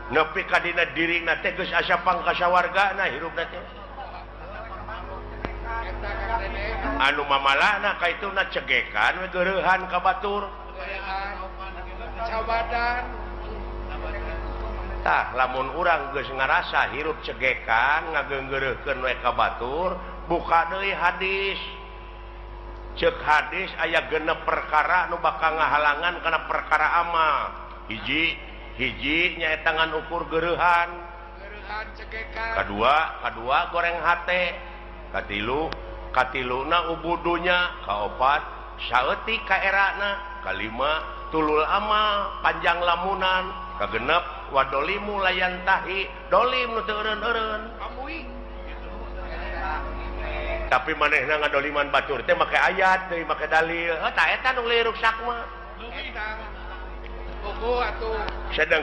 Nepi ka dina dirina teh geus asa pangkasawargana hirupna teh. Anu mamalana kaituna cegekan we geureuhan ka batur. Tah lamun urang geus ngarasa hirup cegekan ngageunggeureuhkeun we ka batur, buka deui hadis. Cek hadis aya genep perkara nu bakal ngahalangan kana perkara amal. Hiji hiji nyaeta ngan ukur geureuhan. Kadua goreng hate. Katilu katiluna ubudunya. Kaopat saeutik kaerana. Kalima tulul amal panjang lamunan. Kagenep wadolimu layantahi dolim nu teu eureun-eureun. Tapi manehna ngadoliman batur teh make ayat deui make dalil. Heuh tah eta nu leuwih ruksak mah. Eta. Atuh. Sedang